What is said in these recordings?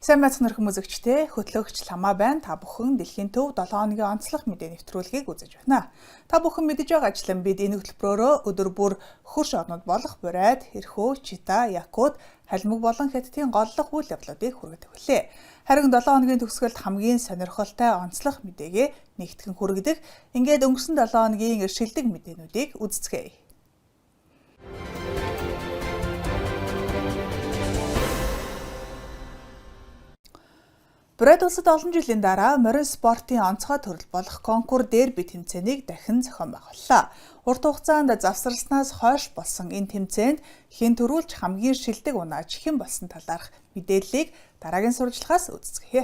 Сайн байцгаана уу хүмүүзэгчтэй хөтлөгч Ламаа байна. Та бүхэн дэлхийн төв 7 хоногийн онцлог мэдээ нэвтрүүлгийг үзэж байна. Та бүхэн мэдэж байгаа ажлан бид энэ хөтөлбөрөөрөө өдөр бүр хөрш орнууд болох Бурайд, Эрхөө, Чита, Якут, Халимаг болон Хятадын голлох үйл явдлуудыг хүргэдэг хүлээ. Харин 7 хоногийн төгсгөлд хамгийн сонирхолтой онцлог мэдээгээ нэгтгэн хүргэдэг. Ингээд өнгөрсөн 7 хоногийн шилдэг мэдээнүүдийг үздэцгээе. Бурайд улсад олон жилийн дараа морин спортын онцгой төрөл болох конкур дерби тэмцээнийг дахин зохион байгууллаа. Урт хугацаанд завсарснаас хойш болсон энэ тэмцээнд хэн түрүүлж хамгийн шилдэг унаач хэн болсон талаарх мэдээллийг дараагийн сурвалжлагаас үздэцгээе.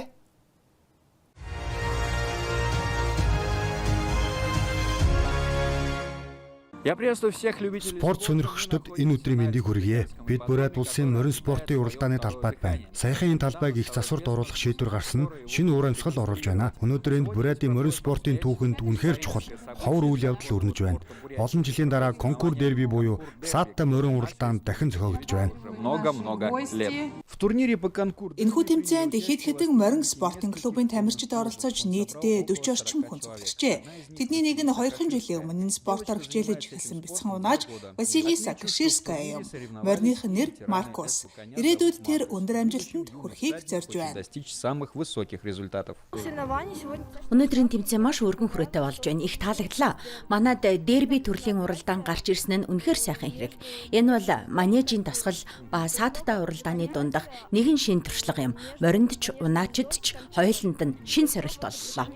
Я приветствую всех любителей Спорт сонирхогчдод энэ өдрийн мэндийг хүргье. Бид Бурайд улсын морин спортын уралдааны талбайд байна. Саяхан энэ талбайг их засварт оруулах шийдвэр гарсан нь шинэ уур амьсгал оруулж байна. Өнөөдөр энд Бурайдын морин спортын түүхэнд үнэхээр чухал ховор үйл явдал өрнөж байна. Олон жилийн дараа конкур дерби буюу сааттай морин уралдаан дахин зохиогдож байна. Много-много лет. В турнире по конкуру Энэхүү тэмцээнд хэд хэдэн морин спортын клубын тамирчид оролцож нийтдээ 40 орчим хүн цугларчээ. Тэдний нэг нь 2 жилийн өмнө энэ спортоор хичээлж эхэлсэн бяцхан унаач Василиса Каширская юм. Мориных нь нэр Маркус. Ирээдүйд тэр өндөр амжилтанд хүрэхийг зорж байна. достичь самых высоких результатов. Соревнования сегодня. Өнөөдрийн тэмцээн маш өргөн хүрээтэй болж байна. Их таалагдлаа. Манад дерби төрлийн уралдаан гарч ирсэн нь үнэхээр сайхан хэрэг. Энэ бол манежийн дасгал ба сааттай уралдааны дундах нэгэн шин туршлага юм. Моринд ч унаачд ч хоёуланд нь шин сорилт боллоо.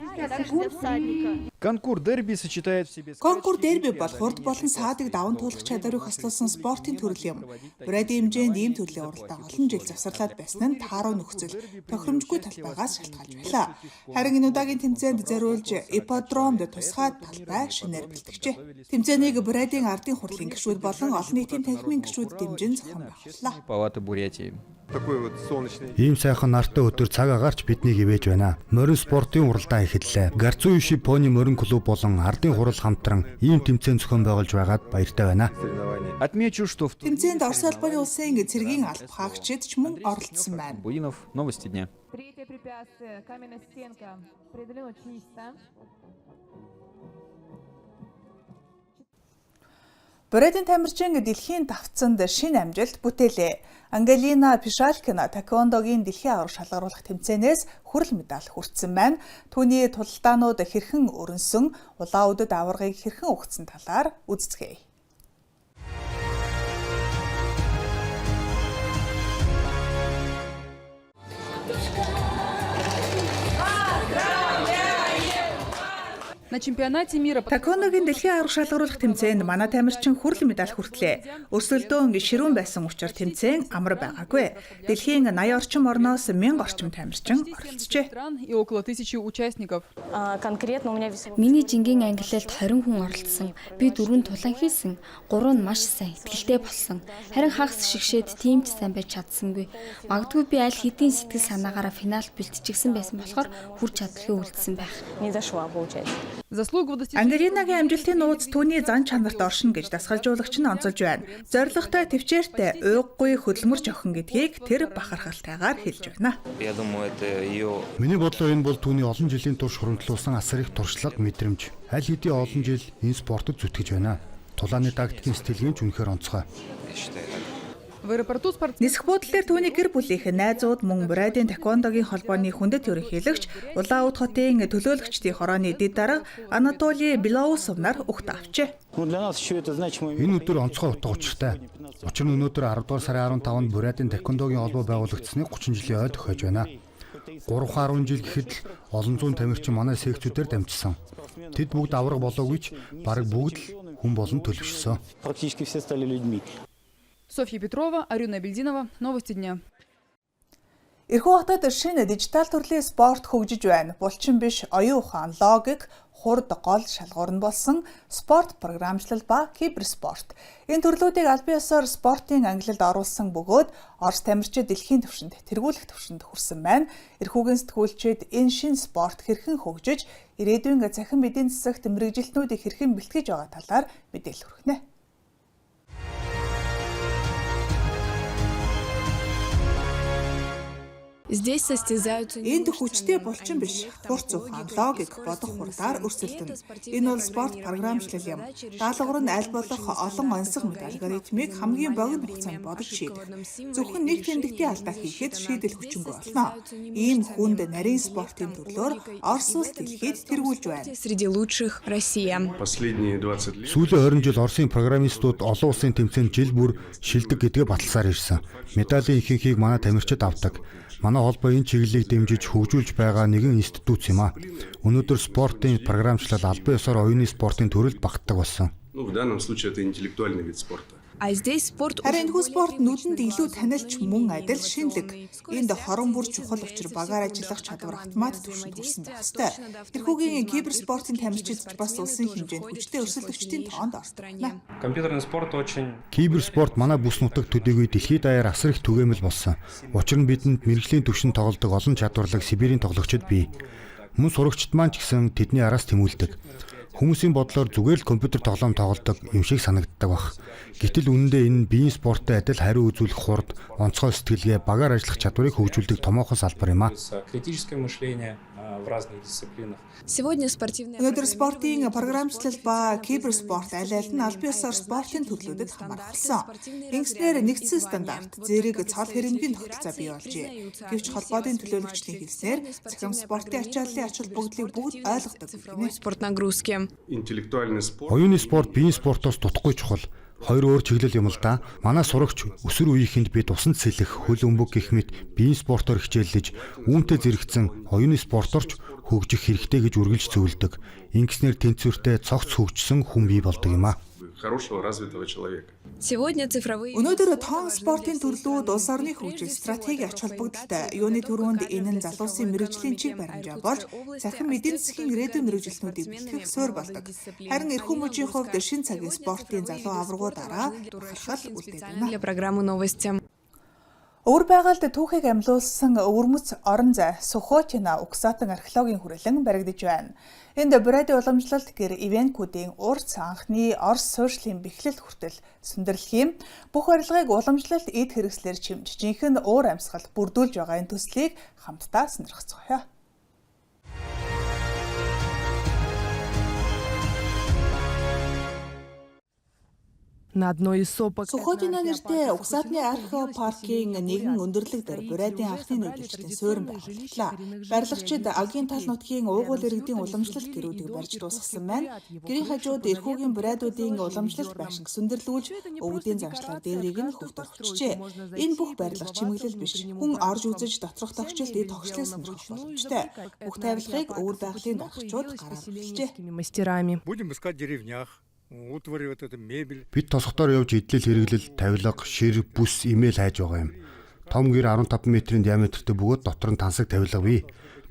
Конкур дерби сочетает в себе Конкур дерби бол хурд болон саадыг даван туулах чадварыг хослуулсан спортын төрөл юм. Бурайдын хэмжээнд ийм төрлийн уралдаан олон жил завсарлаад байсан нь тааруу нөхцөл тохиромжгүй талбайгаас шалтгаалж байлаа. Харин энэ удаагийн тэмцээнд зориулж ипподромд тусгай талбай шинээр бэлтгэжээ. Тэмцээнийг Бурайдын ардын хурлын гишүүд болон олон нийтийн танхимын гишүүд дэмжин зохион байгууллаа. палаты Бурятии. Такой вот солнечный Ийм сайхан нартай өдөр цаг агаарч биднийг ивэж байна. Морин спортын уралдаан эхэллээ. Гарцуюши пони морин клуб болон ардын хурал хамтран ийм тэмцээн зохион байгуулж байгаад баяртай байна. соревнования. Отмечу, что в Тэмцээнд Орос улбаны улсын цэргийн алба хаагчид ч мөн оролцсон байна. Буинов. Новости дня. Третье препятствие. Каменная стенка. Преодолено чисто. Бурайдын тамирчин дэлхийн давцанд шинэ амжилт бүтээлээ. Ангелина Пишалкина таеквондогийн дэлхийн аварга шалгаруулах тэмцээнээс хүрэл медаль хүртсэн байна. Түүний тулалдаанууд хэрхэн өрнөсөн, улаан үдэд аваргыг хэрхэн өгсөн талаар үздэцгээе. На чемпионате мира по Таеквондогийн дэлхийн аварга шалгаруулах тэмцээнд манай тамирчин хүрэл медаль хүртлээ. Өрсөлдөөн ширүүн байсан учраас тэмцээн амар байгаагүй. Дэлхийн 80 орчим орноос 1000 орчим тамирчин оролцжээ. стран и около 1000 участников. Конкретно у меня весовой. Миний жингийн ангилалд 20 хүн оролцсон. Би дөрвөн тулаан хийсэн. Гурав нь маш сайн, итгэлтэй болсон. Харин хагас шигшээд тийм ч сайн байж чадсангүй. Магадгүй би аль хэдийн сэтгэл санаагаараа финалд бэлтжигсэн байсан болохоор хүрч чадалгүй үлдсэн байх. Не дошла, получается. Заслугу в достижении Ангелинагийн амжилтын нууц түүний зан чанарт оршино гэж дасгалжуулагч нь онцолж байна. Зорилготой, тэвчээртэй, уйггүй хөдөлмөрч охин гэдгийг тэр бахархалтайгаар хэлж байна. Я думаю, это ее Миний бодлоор энэ бол түүний олон жилийн турш хуримтлуулсан асар их туршлага мэдрэмж. Аль хэдийн олон жил энэ спортод зүтгэж байна. Тулааны тактикийн сэтгэлгээнд ч үнэхээр онцгой. я считаю, так. в аэропорту спортсмен Нисэх буудлын дээр түүний гэр бүлийнх нь найзууд мөн Бурайдын таеквондогийн холбооны хүндэт ерөнхийлөгч Улаануд хотын төлөөлөгчдийн хорооны дэд дарга Анатолий Белоусов нар угт авчээ. Ну, для нас еще это значимое Энэ өдөр онцгой утга учиртай. Учир нь өнөөдөр 10 дугаар сарын 15-нд Бурайдын таеквондогийн холбоо байгуулагдсаныг 30 жилийн ой тохиож байна. 3-10 жил гэхэд л олон зуун тамирчин манай секцүүдээр дамжсан. Тэд бүгд авраг болоогүй ч бараг бүгд л хүн болон төлөвшсөн. Практически все стали людьми. Софья Петрова, Арюна Бельдинова. Новости дня. Эрхүү хотод шинэ дижитал төрлийн спорт хөгжиж байна. Булчин биш, оюун ухаан, логик, хурд гол шалгуур нь болсон спорт програмчлал ба киберспорт. Энэ төрлүүдийг албан ёсоор спортын ангилалд оруулсан бөгөөд Орос тамирчид дэлхийн түвшинд тэргүүлэх түвшинд хүрсэн байна. Эрхүүгийн сэтгүүлчид энэ шинэ спорт хэрхэн хөгжиж, ирээдүйн цахим эдийн засагт мэргэжилтнүүдийг хэрхэн бэлтгэж байгаа талаар мэдээлэл хүргэнэ. Здесь состязаются Энд хүчтэй булчин биш, хурц ухаан, логик, бодох хурдаар өрсөлдөнө. Энэ бол спорт програмчлал юм. Даалгавар нь аль болох олон оньсого мэт алгоритмыг хамгийн богино хугацаанд бодож шийдэх. Зөвхөн нэг тэмдэгтийн алдаа хийхэд шийдэл хүчингүй болно. Ийм хүнд нарийн спортын төрлөөр Орос улс дэлхийд тэргүүлж байна. Среди лучших Россия. Последние 20 лет Сүүлийн 20 жил Оросын программистууд олон улсын тэмцээнд жил бүр шилдэг гэдгээ баталсаар ирсэн. Медалийн ихэнхийг манай тамирчид авдаг. Манай холбоо энэ чиглэлийг дэмжиж хөгжүүлж байгаа нэгэн институт юм а. Өнөөдөр спортын програмчлал албан ёсоор оюуны спортын төрөлд багтдаг болсон. Ну, в данном случае это интеллектуальный вид спорта. А здесь спорт Харин энэхүү спорт нүдэнд илүү танилч мөн адил шинэлэг. Энд хорон бүр чухал учир багаар ажиллах чадвар автомат түвшинд хүрсэн байх ёстой. Тэрхүүгийн киберспортын тамирчид ч бас улсын хэмжээнд хүчтэй өрсөлдөгчдийн тоонд ордог байна. Компьютерный спорт очень Киберспорт манай бүс нутаг төдийгүй дэлхийд даяар асар их түгээмэл болсон. Учир нь бидэнд мэргэжлийн түвшинд тоглодог олон чадварлаг Сибирийн тоглогчид бий. Мөн сурагчид маань ч гэсэн тэдний араас тэмүүлдэг. Хүмүүсийн бодлоор зүгээр л компьютер тоглоом тоглодог юм шиг санагддаг байх. Гэтэл үнэндээ энэ нь биеийн спорттой адил хариу үзүүлэх хурд, онцгой сэтгэлгээ, багаар ажиллах чадварыг хөгжүүлдэг томоохон салбар юм а. критическое мышление в разных дисциплинах. Сегодня спортивная Өнөөдөр спортын програмчлал ба киберспорт аль аль нь албан ёсоор спортын төрлүүдэд хамаарсан. Ингэснээр нэгдсэн стандарт, зэрэг цол хэрэмгийн тогтолцоо бий болжээ. Гэвч холбоодын төлөөлөгчдийн хэлснээр цахим спортын ачааллын ач холбогдлыг бүгд ойлгодог гэнэ. спорт нагрузки. Интеллектуальный спорт Оюуны спорт биеийн спортоос дутахгүй чухал. Хоёр өөр чиглэл юм л да. Манай сурагч өсвөр үеийнхэнд бид усанд сэлэх, хөл өмбөг гэх мэт биеийн спортоор хичээллэж, үүнтэй зэрэгцэн оюуны спортоор ч хөгжих хэрэгтэй гэж үргэлж зөвлөдөг. Ингэснээр тэнцвэртэй цогц хөгжсөн хүн бий болдог юм а. хорошего развитого человека. Сегодня цифровые Өнөөдөр тоон спортын төрлүүд улс орны хөгжил стратеги ач холбогдолтой. Юуны түрүүнд энэ нь залуусын мэргэжлийн чиг баримжаа болж цахим эдийн засгийн ирээдүйн мэргэжилтнүүдийг бэлтгэх суурь болдог. Харин эрхүү мужийн хувьд шинэ цагийн спортын залуу аваргуудаараа бахархал үлдээд байна. для программы новости. Өвөр байгальд түүхийг амьлуулсан өвөрмөц орон зай Сухотина Угсаатан археологийн хүрээлэн баригдаж байна. Энд Бурядын уламжлалт гэр ивенкүүдийн урц анхны Орос суурьшлийн бэхлэл хүртэл сүндэрлэх юм. Бүх барилгыг уламжлалт эд хэрэгслээр чимж, жинхэнэ уур амьсгал бүрдүүлж байгаа энэ төслийг хамтдаа сонирхоцгоё. На одной из сопок Сухотина нэртэй Угсаатны архео паркийн нэгэн өндөрлөг дээр Бурядын анхны нүүдэлчдийн суурин байгуулагдлаа. Барилгачид агийн тал нутгийн уугуул иргэдийн уламжлалт гэрүүдийг барьж дуусгасан байна. Гэрийн хажууд эрхүүгийн бурядуудын уламжлалт байшинг сүндэрлүүлж өвгдийн заншлаар дээврийг нь хөвд орхичжээ. Энэ бүх барилга чимэглэл биш. Хүн орж үзэж доторх тогтчлт эд хогшлыг сонирхох боломжтой. Бүх тавилгыг өвөр байгалийн дарахчууд гараар бэлджээ. мастерами. Будем искать в деревнях, утварь, вот это мебель. Бид тосгодоор явж эдлэл хэрэглэл, тавилга, шир, бүс, имэйл хайж байгаа юм. Том гэр 15 метрийн диаметртэй бөгөөд дотор нь тансаг тавилга бий.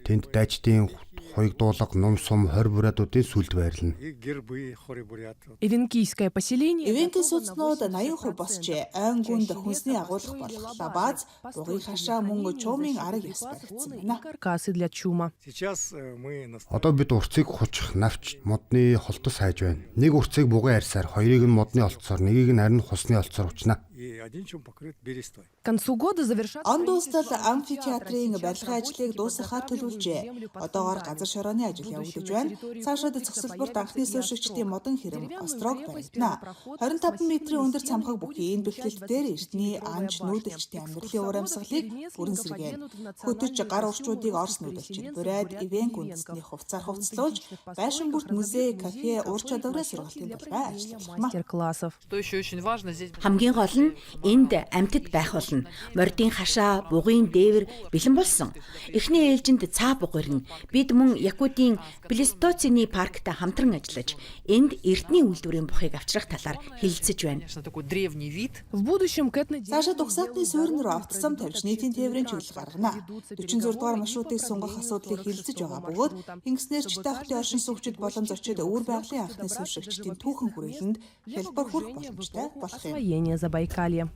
Тэнд дайчдын хуйгдуулга, нум сум 20 бурядуудын сүлд байрлана. И гербы хори-бурят. Эвенкийское поселение Эвенкийн судснууд 80% босчээ. Ойн гүнд хүнсний агуулга болох лабаз, бугын хашаа мөн чуумын арга ёс баригдсан байна. каркасы для чума. Сейчас мы на Одоо бид урцыг хучих, навч, модны холтос хайж байна. Нэг урцыг бугын арьсаар, хоёрыг нь модны холтосоор, нэгийг нь харин хусны холтосоор учна. и один чум покрыт берестой. К концу года завершат Он дуустал амфитеатрын барилгын ажлыг дуусгахаар төлөвлөжээ. Одоогоор газар шорооны ажил явагдаж байна. Цаашид зогсолборт анхны суурьшигчдийн модон хэрэм острог баригдана. 25 метрийн өндөр цамхаг бүхий энэ бэхлэлт дээр эртний анж нүүдэлчдийн амьдралын уур амьсгалыг бүрэн сэргээнэ. Хөтөч гар урчуудыг Орос нүүдэлчид Бурайд Ивенк үндэстний хувцаар хувцлуулж байшин бүрт музей, кафе, ур чадварын сургалтын талбай ажиллах юм. мастер-классов. Что еще очень важно здесь Хамгийн гол нь энд амьтад байх болно. Мордын хашаа, бугын дээвэр бэлэн болсон. Эхний ээлжинд цаа буг ирнэ. Бид мөн Якутийн Плестоцины парктай хамтран ажиллаж, энд эрдний үйлдвэрийн бухыг авчрах талаар хэлэлцэж байна. конечно, такой древний вид. В будущем к этно Цаашид Угсаатны суурин руу автосам тавьж нийтийн тээврийн чиглэл гаргана. 46 дугаар маршрутыг сунгах асуудлыг хэлэлцэж байгаа бөгөөд ингэснээр Чита хотын оршин суугчид болон зочид өвөр байгалийн анхны суурьшигчдийн түүхэн хүрээлэнд хялбар хүрэх боломжтой болох юм. освоение Забайкалья.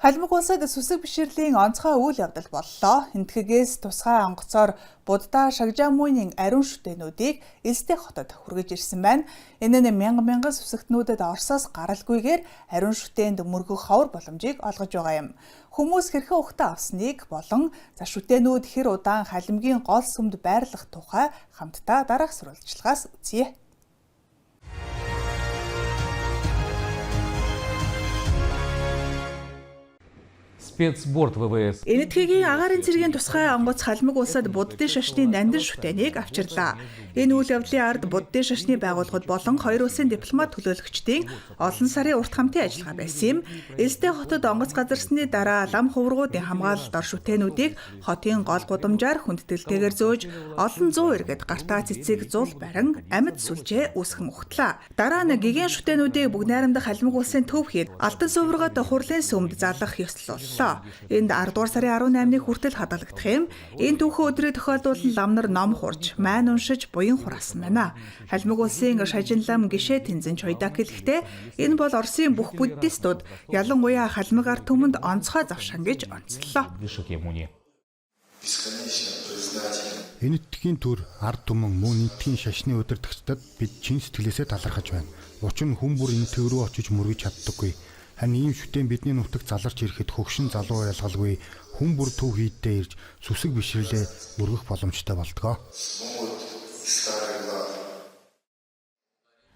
Халимаг улсад сүсэг бишрэлийн онцгой үйл явдал боллоо. Энэтхэгээс тусгай онгоцоор Будда Шакьямунийн ариун шүтээнүүдийг Элстэй хотод хүргэж ирсэн байна. Энэ нь мянга мянган сүсэгтнүүдэд Оросоос гаралгүйгээр ариун шүтээнд мөргөх ховор боломжийг олгож байгаа юм. Хүмүүс хэрхэн угтаа авсныг болон за шүтээнүүд хэр удаан халимгийн гол сүмд байрлах тухай хамтдаа дараах сурвалжлагаас үзье. Спецборт ВВС. Энэтхэгийн агаарын цэргийн тусгай онгоц Халимаг улсад Буддын шашны нандин шүтээнийг авчирлаа. Энэ үйл явдлын ард Буддын шашны байгууллагууд болон хоёр улсын дипломат төлөөлөгчдийн олон сарын урт хамтын ажиллагаа байсан юм. Элстэй хотод онгоц газарсны дараа лам хуврагуудын хамгаалалд ор шүтээнүүдийг хотын гол гудамжаар хүндэтгэлтэйгээр зөөж олон зуун иргэд гартаа цэцэг зул барин амьд сүлжээ үүсгэн ухтлаа. Дараа нь гэгэн шүтээнүүдийг бүгд найрамдах Халимаг улсын төв хэд Алтан суврагад хурлын сүмд залах ёслоллоо. Энд 10 дугаар сарын 18-ны хүртэл хадгалагдах юм. Энэ түүхэн өдрийг тохиолдуулан лам нар ном хурж, майн уншиж, буян хураасан байна. Халимаг улсын шажин лам гишээ Тэнзэн Чойдак хэлэхдээ энэ бол Оросын бүх буддистууд ялангуяа халимаг ард түмэнд онцгой завшаан гэж онцлоо. Энэтхэгийн төр ард түмэн мөн Энэтхэгийн шашны удирдагчдад бид чин сэтгэлээсээ талархаж байна. Учир нь хүн бүр Энэтхэг рүү очиж мөргөж чаддаггүй. Харин ийм шүтээн бидний нутагт заларч ирэхэд хөгшин залуу ялгалгүй хүн бүр төв хийддээ ирж сүсэг бишрэлээ өргөх боломжтой болдгоо.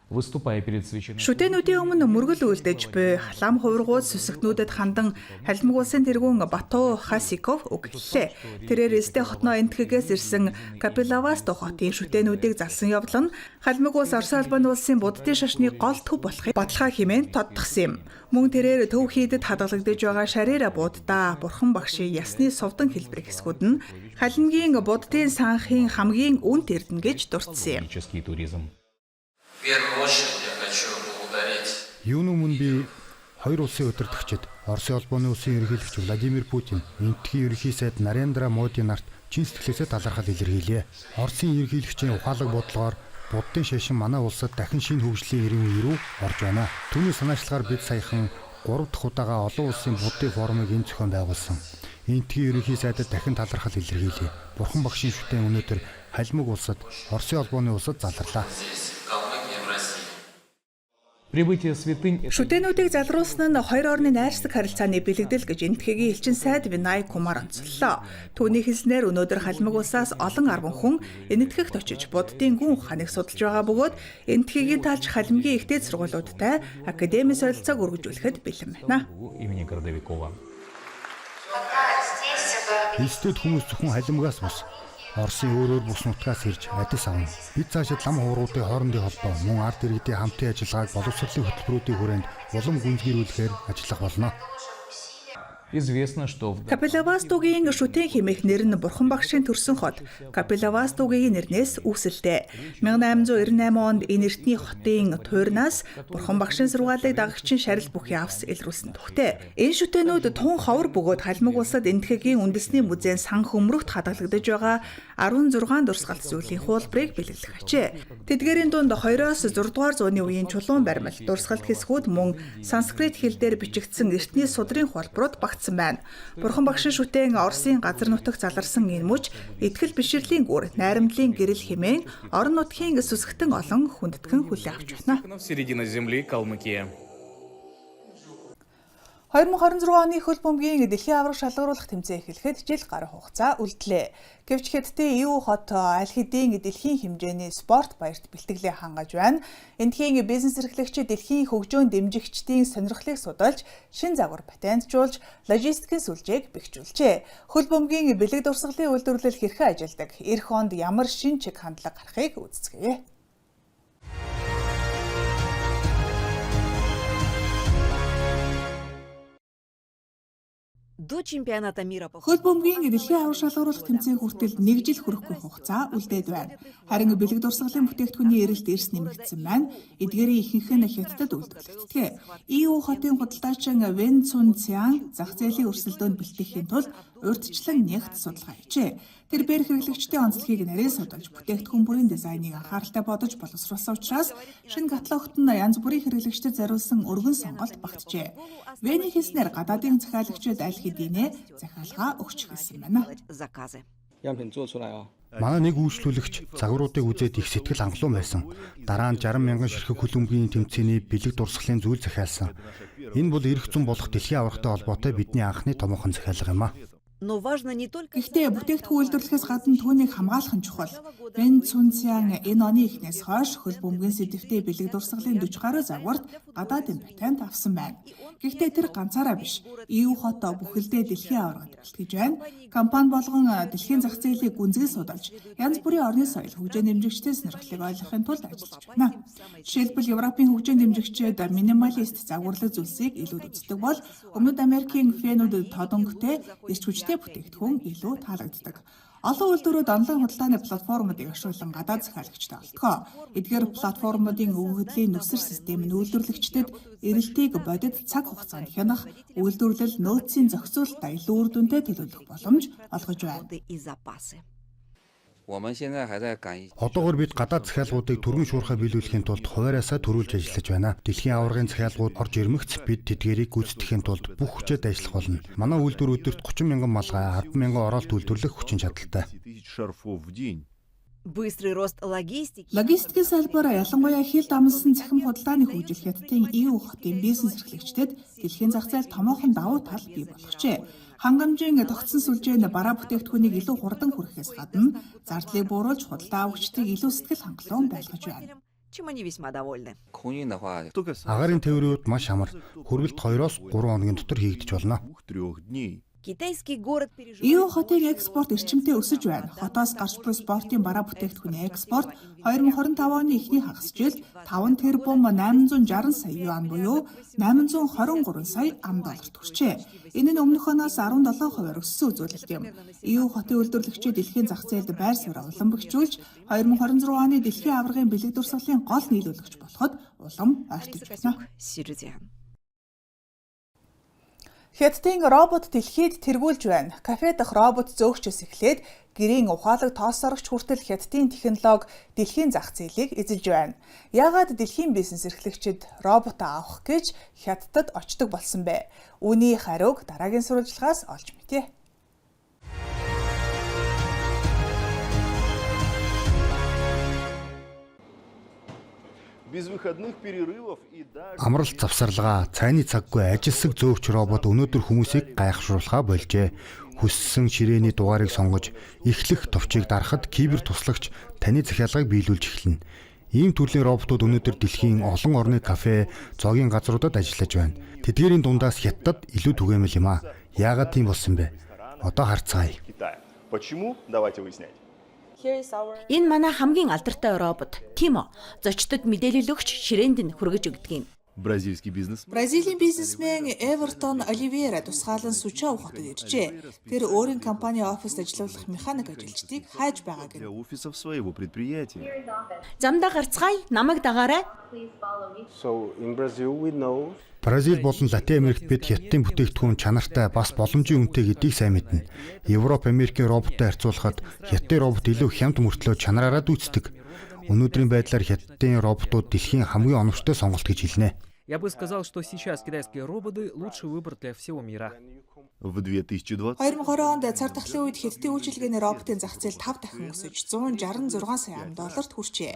Выступая перед священным... Шүтээнүүдийн өмнө мөргөл үлдэж буй лам хуврагууд сүсэгтнүүдэд хандан Халимаг улсын тэргүүн Бату Хасиков үг хэллээ. Тэрээр Элстэй хотноо Энэтхэгээс ирсэн Капилавасту хотын шүтээнүүдийг залсан явдал нь Халимаг улс Оросын холбооны улсын Буддын шашны гол төв болохыг баталгаа хэмээн тодтогсон юм. Мөн тэрээр төв хийдэд хадгалагдаж байгаа Шарира Будда бурхан багшийн ясны сувдан хэлбэр хэсгүүд нь Халимгийн Буддын санхын хамгийн үнэт эрдэнэ гэж дурдсан юм. Туризм. Юуны өмнө би хоёр улсын удирдагчид Оросын холбооны улсын ерөнхийлөгч Владимир Путин, Энэтхэгийн ерөнхий сайд Нарендра Моди нарт чин сэтгэлээсээ талархал илэрхийлье. Оросын ерөнхийлөгчийн ухаалаг бодлогоор Буддын шашин манай улсад дахин шинэ хөгжлийн эрен үе рүү орж байна. Түүний санаачлагаар бид саяхан 3 дахь удаага олон улсын Буддын форумыг энэ зохион байгуулсан. Энэтхэгийн ерөнхий сайдад дахин талархал илэрхийлье. Бурхан багшийн шүтээн өнөөдөр Халимаг улсад, Оросын холбооны улсад заларлаа. Прибытие святынь... Шүтээнүүдийг залруулсан нь хоёр орны найрсаг харилцааны бэлэгдэл гэж Энэтхэгийн элчин сайд Винай Кумар онцоллоо. Түүний хэлснээр өнөөдөр Халимаг улсаас олон арван хүн Энэтхэгт очиж Буддын гүн ухааныг судалж байгаа бөгөөд Энэтхэгийн талж Халимгийн их дээд сургуулиудтай академийн солилцоог өргөжүүлэхэд бэлэн байна. Имени Городовикова. Элстэд хүмүүс зөвхөн Халимагаас бус Оросын өөр өөр бүс нутгаас ирж адис авна. Бид цаашид лам хуврагуудын хоорондын холбоо мөн ард иргэдийн хамтын ажиллагааг боловсролын хөтөлбөрүүдийн хүрээнд улам гүнзгийрүүлэхээр ажиллах болно. Известно, что в Капилавастугийн шүтэн хэмээх нэр нь бурхан багшийн төрсөн хот Капилавастугийн нэрнээс үүсэлтэй. 1898 онд энэ эртний хотын туйрнаас бурхан багшийн сургаалыг дагагчийн шарил бүхий авс илрүүлсэн түүхтэй. Энэ шүтээнүүд тун ховор бөгөөд Халимаг улсад Энэтхэгийн үндэсний музейн сан хөмрөгт хадгалагдаж байгаа 16 дурсгалт зүйлийн хуулбарыг бэлэглэх ажээ. Тэдгээрийн дунд 2-оос 6 дугаар зууны үеийн чулуун баримл, дурсгалт хэсгүүд мөн санскрит хэл дээр бичигдсэн эртний судрын хуулбарууд багтсан байна. Бурхан багшийн шүтээн Оросын газар нутагт заларсан энэ мөч итгэл бишрэлийн гүр, найрамдлын гэрэл хэмээн орон нутгийн сүсгтэн олон хүндэтгэн хүлээн авч байна. Середина земли, Калмыкия. 2026 оны хөл бөмбөгийн дэлхийн аварга шалгаруулах тэмцээн эхлэхэд жил гаруй хугацаа үлдлээ. Гэвч Хятадын Ив хот аль хэдийн дэлхийн хэмжээний спорт баярт бэлтгэлээ хангаж байна. Эндхийн бизнес эрхлэгчид дэлхийн хөгжөөн дэмжигчдийн сонирхлыг судалж, шин загвар патентжуулж, логистикийн сүлжээг бэхжүүлжээ. Хөл бөмбөгийн бэлэг дурсгалын үйлдвэрлэл хэрхэн ажилладаг, эх онд ямар шин чиг хандлага гарахыг үздэцгээе. До чемпионата мира по Хөл бөмбөгийн дэлхийн аварга шалгаруулах тэмцээн хүртэл нэг жил хүрэхгүй хугацаа үлдээд байна. Харин бэлэг дурсгалын бүтээгдэхүүний эрэлт эрс нэмэгдсэн байна. Эдгээрийн ихэнх нь Хятадд үйлдвэрлэгддэг. ИУ хотын худалдаачин Вэн Цун Цян зах зээлийн өрсөлдөөнд бэлтгэхийн тулд урьдчилан нягт судалгаа хийжээ. Тэр бээр хэрэглэгчдийн онцлогийг нарийн судалж, бүтээгдэхүүн бүрийн дизайныг анхааралтай бодож боловсруулсан учраас шинэ каталогт нь янз бүрийн хэрэглэгчдэд зориулсан өргөн сонголт багтжээ. Вэний хэлснээр гадаадын захиалагчид аль хэдийнэ захиалгаа өгч эхэлсэн байна. Манай нэг үйлчлүүлэгч загваруудыг үзээд их сэтгэл хангалуун байсан. Дараа нь 60 мянган ширхэг хөлбөмбөгийн тэмцээний бэлэг дурсгалын зүйл захиалсан. Энэ бол ирэх зун болох дэлхийн аваргатай холбоотой бидний анхны томоохон захиалга юм а. Но важно не только Гэхдээ бүтээгдэхүүн үйлдвэрлэхээс гадна түүнийг хамгаалах нь чухал. Вэн Цүнцян энэ оны эхнээс хойш хөл бөмбөгийн сэдэвтэй бэлэг дурсгалын 40 гаруй загварт гадаадын патент авсан байна. Гэхдээ тэр ганцаараа биш. Ив хот бүхэлдээ дэлхийн аваргад бэлтгэж байна. Компани болгон дэлхийн зах зээлийг гүнзгий судалж, янз бүрийн орны соёл, хөгжин дэмжигчдийн сонирхлыг ойлгохын тулд ажиллаж байна. Жишээлбэл Европын хөгжин дэмжигчид минималист загварлаг зүйлсийг илүүд үздэг бол Өмнөд Америкийн фэнүүд тодонготой эрч хүчтэй бүтээгдэхүүн илүү таалагддаг. Олон үйлдвэрүүд онлайн худалдааны платформуудыг ашиглан гадаад захиалагчтай олдгоо. Эдгээр платформуудын өгөгдлийн нүсэр систем нь үйлдвэрлэгчдэд эрэлтийг бодит цаг хугацаанд хянах, үйлдвэрлэл нөөцийн зохицуулалтаа илүү үр дүнтэй төлөвлөх боломж олгож байна. и запасы. Одоогор бид гадаад захиалгуудыг түргэн шуурхай биелүүлэхийн тулд хуваараасаа төрүүлж ажиллаж байна. Дэлхийн аваргын захиалгууд орж ирмэгц бид тэдгээрийг гүйцэтгэхийн тулд бүх хүчээд ажиллах болно. Манай үйлдвэр өдөрт 30 мянган малгай, 10 мянган ороолт үйлдвэрлэх хүчин чадалтай. Быстрый рост логистики. Логистикийн салбар, ялангуяа хил дамнасан цахим худалдааны хөгжил Хятадын Ив хотын бизнес эрхлэгчдэд дэлхийн зах зээл томоохон давуу тал бий болгожээ. Хангамжийн тогтсон сүлжээ нь бараа бүтээгдэхүүнийг илүү хурдан хүрэхээс гадна зардлыг бууруулж худалдаа авагчдыг илүү сэтгэл хангалуун байлгаж байна. Чем они весьма довольны. Агаарын тээврийн үед маш амар. Хүргэлт 2-оос 3 хоногийн дотор хийгдэж болно. Китайский город переживает Ив хотын экспорт эрчимтэй өсөж байна. Хотоос гарч буй спортын бараа бүтээгдэхүүний экспорт 2025 оны эхний хагас жилд 5 тэрбум 860 сая юань буюу 823 сая ам долларт хүрчээ. Энэ нь өмнөх оноос 17%-аар өссөн үзүүлэлт юм. Ив хотын үйлдвэрлэгчид дэлхийн зах зээлд байр сууриа улам бэхжүүлж 2026 оны дэлхийн аваргын бэлэг дурсгалын гол нийлүүлэгч болоход улам ойртож байна. Сирдиан. Хятадын робот дэлхийд тэргүүлж байна. Кафе дахь робот зөөгчөөс эхлээд гэрийн ухаалаг тоос сорогч хүртэл Хятадын технологи дэлхийн зах зээлийг эзэлж байна. Яагаад дэлхийн бизнес эрхлэгчид роботоо авах гэж Хятадд очдог болсон бэ? Үүний хариуг дараагийн сурвалжлагаас олж мэдье. Без выходных перерывов и даже Амралт завсарлага, цайны цаггүй ажилсаг зөөгч робот өнөөдөр хүмүүсийг гайхшруулахаа болжээ. Хүссэн ширээний дугаарыг сонгож, эхлэх товчийг дарахад кибер туслагч таны захиалгыг биелүүлж эхэлнэ. Ийм төрлийн роботууд өнөөдөр дэлхийн олон орны кафе, зоогийн газруудад ажиллаж байна. Тэдгээрийн дундаас Хятадд илүү түгээмэл юм аа. Яагаад тийм болсон бэ? Одоо харцгаая. Китая. Почему? Давайте выяснять. Энэ манай хамгийн алдартай робот Тимо. Зочдод мэдээлэл өгч ширээнд нь хүргэж өгдөг юм. Бразильский бизнес Бразилийн бизнесмен Эвертон Оливера тусгаалan Сучао хотод иржээ. Тэр өөрийн компани оффист ажиллуулах механик ажилчдыг хайж байгаа для гэнэ. офисов своего предприятия. Замдаа гарцгаая, намайг дагаарай. So in Brazil we know Бразил болон Латин Америкт бид Хятадын бүтээгдэхүүн чанартай бас боломжийн үнэтэй гэдгийг сайн мэднэ. Европ, Америкийн роботтой харьцуулахад Хятадын робот илүү хямд мөртлөө чанараараа дүйцдэг. Өнөөдрийн байдлаар Хятадын роботууд дэлхийн хамгийн оновчтой сонголт гэж хэлнэ. Я бы сказал, что сейчас китайские роботы лучший выбор для всего мира. В 2020 2020 онд цар тахлын үед Хятадын үйлчилгээний роботын зах зээл 5 дахин өсөж 166 сая ам долларт хүрчээ.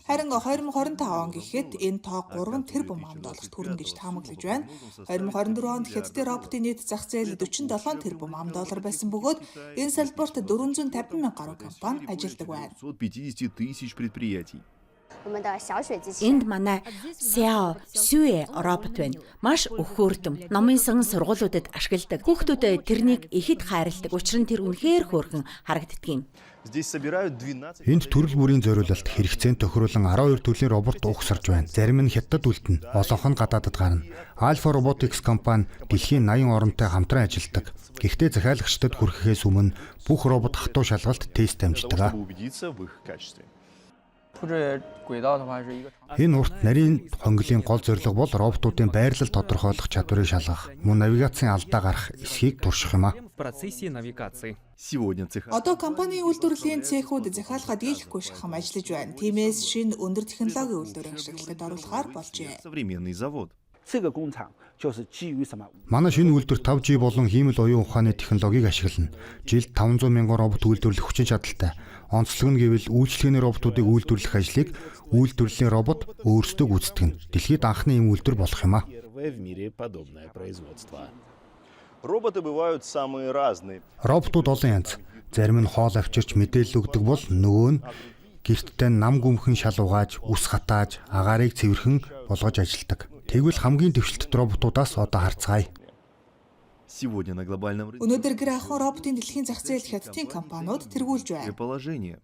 Харин 2025 он гэхэд энэ тоо 3 тэрбум ам долларт хүрнэ гэж таамаглаж байна. 2024 онд Хятадын роботын нийт зах зээл 47 тэрбум ам доллар байсан бөгөөд энэ салбарт 450 мянга гаруй компани ажилладаг байна. 550 тысяч предприятий. Энд манай Сяо Сюэ робот байна. Маш өхөөрдөм. Номын сан сургуулиудад ашигладаг. Хүүхдүүд тэрнийг ихэд хайрладаг. Учир нь тэр үнэхээр хөөрхөн харагддаг юм. Здесь собирают 12 Энд төрөл бүрийн зориулалт хэрэгцээнд тохируулан 12 төрлийн робот угсарч байна. Зарим нь Хятадд үлдэнэ, олонх нь гадаадад гарна. Alpha Robotics компани дэлхийн 80 оронтой хамтран ажилладаг. Гэхдээ захиалагчдад хүрэхээс өмнө бүх робот хатуу шалгалт тест для того, амждаг. чтобы убедиться в их качестве. Энэ урт нарийн хонголийн гол зорилго бол роботуудын байрлал тодорхойлох чадварыг шалгах, мөн навигацийн алдаа гарах эсхийг турших юм а. процессе навигации. Сегодня цеха Одоо компанийн үйлдвэрлэлийн цехүүд захиалгаа дийлэхгүй шахам ажиллаж байна. Тиймээс шинэ өндөр технологийн үйлдвэрийн ашиглалтад оруулахаар болжээ. современный завод. Манай шинэ үйлдвэр 5G болон хиймэл оюун ухааны технологиг ашиглана. Жилд 500 мянган робот үйлдвэрлэх хүчин чадалтай. Онцлог нь гэвэл үйлчилгээний роботуудыг үйлдвэрлэх ажлыг үйлдвэрлэлийн робот өөрсдөө гүйцэтгэнэ. Дэлхийд анхны ийм үйлдвэр болох юм а. Первое в мире подобное производство. Роботы бывают самые разные. Роботууд олон янз. Зарим нь хоол авчирч мэдээлэл өгдөг бол нөгөө нь гэртээ нам гүмхэн шал угааж, үс хатааж, агаарыг цэвэрхэн болгож ажилладаг. Тэгвэл хамгийн дэвшилтэт роботуудаас одоо харцгаая. Сегодня на глобальном рынке Өнөөдөр гэр ахуйн роботын дэлхийн зах зээлд хятадын компаниуд тэргүүлж байна. положение.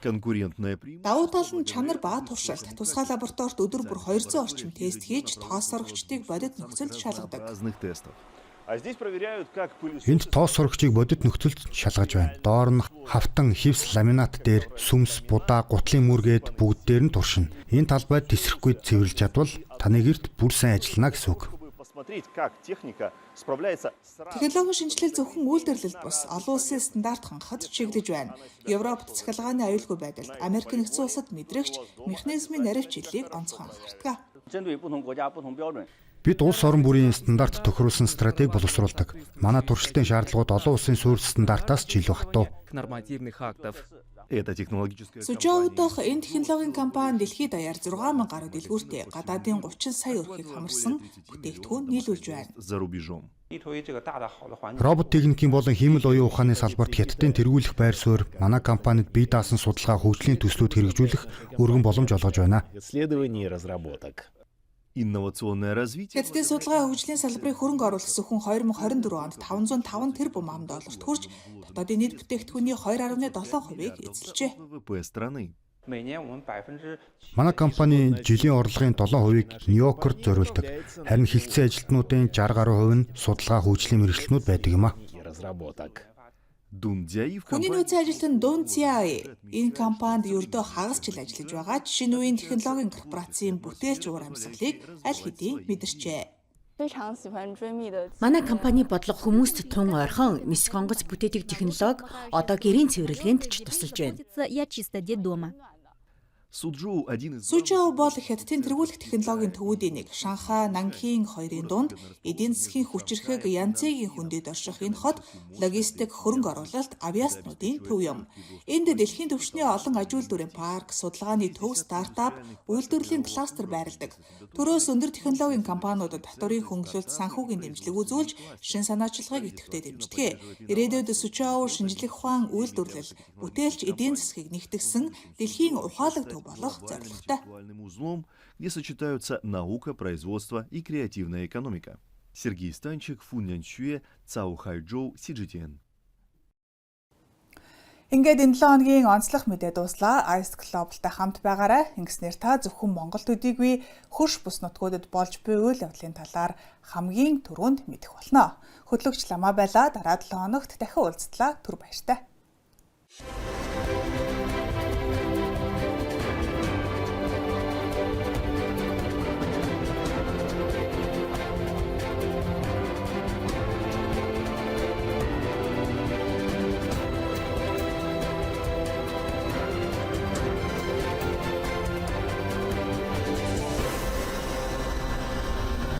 Конкурентное преимущество. Давуу тал нь чанар ба туршилт. Тусгай лабораторид өдөр бүр 200 орчим тест хийж, тоос сорогчдыг бодит нөхцөлд шалгадаг. разных тестов. А здесь проверяют, как пылесос Энд тоос сорогчийг бодит нөхцөлд шалгаж байна. Доор нь хавтан, хивс ламинат дээр сүмс, будаа, гутлын мүргээд бүгд дээр нь туршина. Энэ талбайд тесрэхгүй цэвэрлж чадвал таны гэрт бүр сайн ажиллана гэсэн үг. чтобы посмотреть, как техника справляется с Технологийн шинэчлэл зөвхөн үйлдвэрлэлд бус олон улсын стандарт хангахад чиглэж байна. Европт цахилгааны аюулгүй байдалд Америк нэгдсэн улсад мэдрэгч механизмын наривчлалыг онцгой анхаардаг. Бид улс орон бүрийн стандарт тохируулсан стратеги боловсруулдаг. Манай туршилтын шаардлагууд олон улсын суурь стандартаас ч илүү хатуу. Нормативных актов. Это технологическая Сужоу дахь энэ технологийн компани дэлхийд даяар 6000 гаруй дэлгүүртэй гадаадын 30 сая өрхийг хамарсан бүтээгдэхүүн нийлүүлж байна. за рубежом. Робот техникийн болон хиймэл оюун ухааны салбарт хятадын тэргүүлэх байр суурь манай компанид бие даасан судалгаа хөгжлийн төслүүд хэрэгжүүлэх өргөн боломж олгож байна. Исследований и разработок. Инновационное развитие Хятадын судалгаа хөгжлийн салбарыг хөрөнгө оруулах зөвхөн 2024 онд 505 тэрбум ам долларт хүрч дотоодын нийт бүтээгдэхүүний 2.7%-ийг эзэлжээ. ВВП страны. Манай компани жилийн орлогын 7%-ийг Нью-Йоркт зориулдаг. Харин хилцэн ажилтнуудын 60 гаруй хувь нь судалгаа хөгжлийн мэргэжилтнүүд байдаг юм а. И разработок. Дун Цзяи в Хүний компании нөөцийн ажилтан Дун Цяи энэ компанид ердөө хагас жил ажиллаж байгаа ч шинэ үеийн технологийн корпорацийн бүтээлч уур амьсгалыг аль хэдийн мэдэрчээ. 非常喜欢追觅的 Манай компани бодлого хүмүүст тун ойрхон нисэх онгоц бүтээдэг технологи одоо гэрийн цэвэрлэгээнд ч тусалж байна. Я чисто детдома. Суджоу один из Сужоу бол хятадын тэргүүлэх технологийн төвүүдийн нэг. Шанхай, Нанкин хоёрын дунд эдийн засгийн хүчирхэг Янцзигийн хөндөд орших энэ хот логистик, хөрөнгө оруулалт, авиаснуудын төв юм. Энд дэлхийн түвшний олон аж үйлдвэрийн парк, судалгааны төв, стартап, үйлдвэрлэлийн кластер байрладаг. Төрөөс өндөр технологийн компаниудад татварын хөнгөлөлт, санхүүгийн дэмжлэг үзүүлж, шин санаачлагыг идэвхтэй дэмждэг. Ирээдүйд Сужоу шинжлэх ухаан, үйлдвэрлэл, бүтээлч эдийн засгийг нэгтгсэн дэлхийн ухаалаг төв болох зорилготой. интеллектуальным узлом, где сочетаются наука, производство и креативная экономика. Сергей Станчик, Фун Няньсюэ, Цао Хайчжоу, CGTN. Ингээд энэ 7 хоногийн онцлог мэдээ дууслаа. Ice Global-тай хамт байгаарай. Ингэснээр та зөвхөн Монгол төдийгүй хөрш бус нутгуудад болж буй үйл явдлын талаар хамгийн түрүүнд мэдэх болно. Хөтлөгч Ламаа байлаа. Дараа 7 хоногт дахин уулзтлаа. Түр баяртай.